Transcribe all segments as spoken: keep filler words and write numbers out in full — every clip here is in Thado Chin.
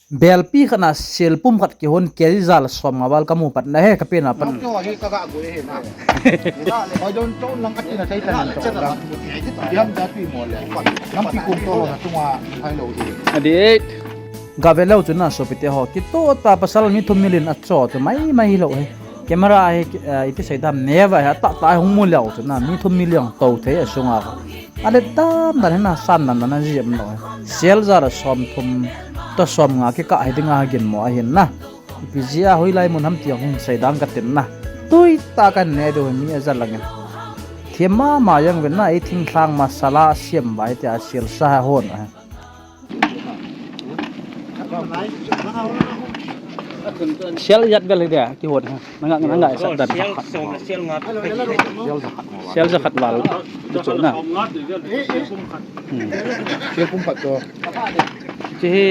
Belpi khat na sel pum khat kihon kg ja le som nga val kamu pat na he, kapen a pat. Nang to hi ka ga go he na. Ba don to lang ka tina sai tan to. Diam da tui mo le. Nang pi kum to na tunga hai lo hi. Adi. Ga ve lou chu na sopite ho. Kito ta pasal mi thum mi lin a cho chu mai mai lo he. Camera hi, eh, ipi sei dam neva he, tah tah hung mu lou chu na, mi thum mi liang to thei a sunga. A let dam dan he na, san dan dan a ji em lo he. Sel ja le som thum to som nga kikah hi dinga gin mo ahin na. Ipi jia hoilai mun ham ti hung sei dang ka tin na. Tui tah ka ne do mi a ja lang in. Thiam mama jeng ven na, ei thingthang masala siam vai tia sel sa hon a. Sel jat vel hi dia, kihon ha. Nanga, nanga sat dan. Sel ja khat val. Chu na. Hmm. Sel pum khat to. Chi hi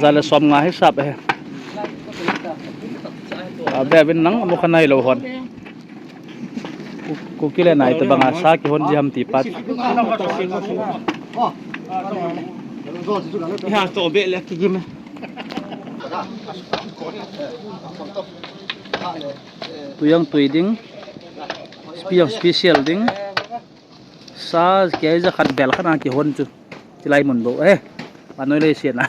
ja le som nga hi sap he. A be bin nang mo khanai lo hon. Ku, ku kile nai tabang a sa kihon ji ham ti pat. Iha to be le ki gim. Tui jong tui ding. Spi jong special ding. Sa kg ja khat vel khat a kihon chu. Chilai mun bo he. Panoi le sian a.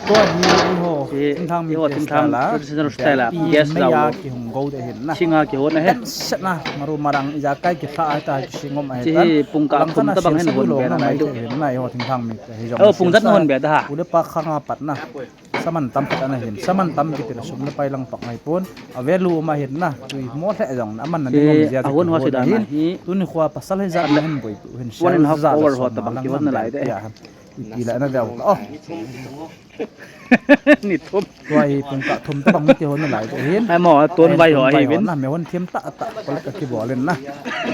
Tua hi eiho, hi, thingthang mi eiho te thingthang style a, traditional style a, gas mei a la kihung go te hin na. Singa kihon a he. Set na, maru marang ijakai kitha a ta kisingom a he. Chi hi pungkah thum tabang hin hon be na mai tu. Hin na eiho thingthang mi te hi jong. Oh, pung jat na hon be ta ha. Ule pa khanga pat na. Saman tam khat ana hin. Saman tam kiti la sum le pai lang pak ngai pon. A value ma hin na. Tui mo le jong na man na ding om jia. A hon ho si da na hin. Tuni khua pasal hi jat na hin boi hin. One and a half hour ho tabang kihon na lai de. Ipi la na deu. Oh. Ni thum. Tua hi pungkah thum tabang kihon na lai de hin. Ai mo, ton vai ho ahi vin. Na me hon thim ta ta. Kolek ka kibol in na.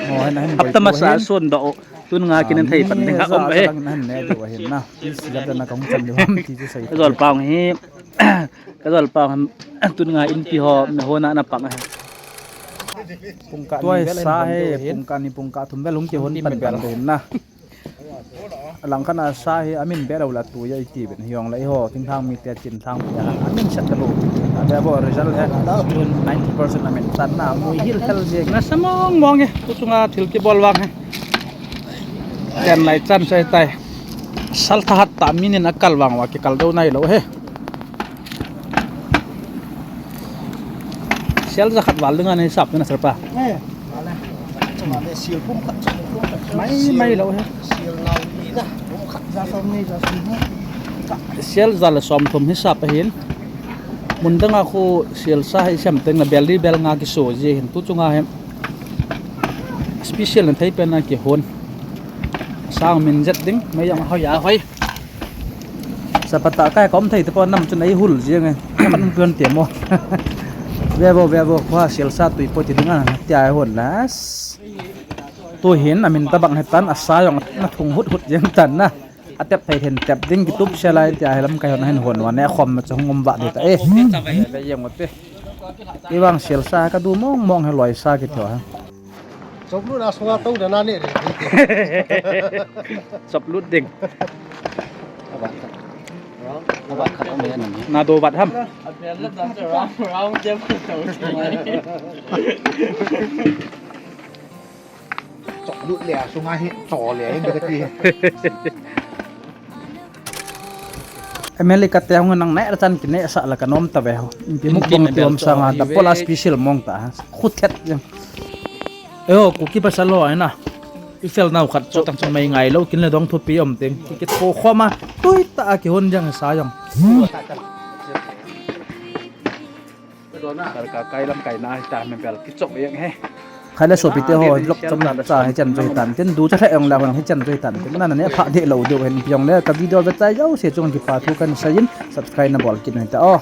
Mo hin na hin boi. Hapta masa sun do. Tun nga kinin thei pan ding ha om e. Lang nan ne do hin na. Isi la na kong chan do ham ti chu sai. Ka jol pang hi. Ka jol pang tun nga in pi ho me ho na na pang he. Pungkah ni vel sa he, pungkah ni pungkah thum vel hung kihon pan pan do hin na. Alang khat a sa hi amin be lo la tu ya iti ben hiong la eiho thingthang mi te chin thang mi a amin set ka lo. A be bo result he. Ninety percent amin tan na mui hil hel je. Na sa mong mong e. Tu chunga thil kibol vang he. Ten lai chan sai tai. Sal thahat ta minin a kal vang va kikal do nai lo he. Sel ja khat val dinga nei sap na sir pa. Eh, vale. Vale, sel pum khat, sel pum khat. Mai, mai lo he. Sel nau ni na, pum khat. Ja som ni, ja som ni. Sel ja le som thum hi sap ahin. Mun danga khu sel sa hi sem teng na bel li bel nga kiso ji hin tu chunga he. Special na thei pen na kihon. Sang min jet ding, mai jong hoi a hoi. Sapata kai kom thei te pon nam chun ei hul jeng e. Pan pion te mo. Ve vo, ve vo, khua sel sa tui poi ti ding a, tia ei hon na. Tu hin amin tabang he tan, a sa jong na thung hut hut jeng tan na. A tep thei then tep ding kitup se lai tia he lam kai hon a hin hon wa ne khom ma chong um va de ta e. Le jeng wa te. I vang sel sa ka du mong mong he loi sa ki tho ha. Chop lut a sunga to da na ne re. Chop lut ding. Abat khat. Abat khat om ya nam. Na do bat ham. Chop lut le a sunga hi cho le in da ti. America te hung nang nai chan kine sa la ka nom ta ve ho. Inpi mukbang ti om sanga da pola special mong ta. Khu thet jeng. Eho, Kuki pasal ho ahi na. I fel nau khat cho tang chang mai ngai lo kin le dong thupi om teng. Ki, ki tho khoma. Tui ta a kihon jeng sa jong. Sarka kai lam kai na ta men pel kichop yang he. Khai le sopite ho vlog chom cha hichan chu hitan tin, du cha lheh jong le hon hichan chu hitan tin, na na ne pha de lo deu hen pi jong le ka video ve chai jouse chung kipa thu kan sei in subscribe na bol kit un ta o.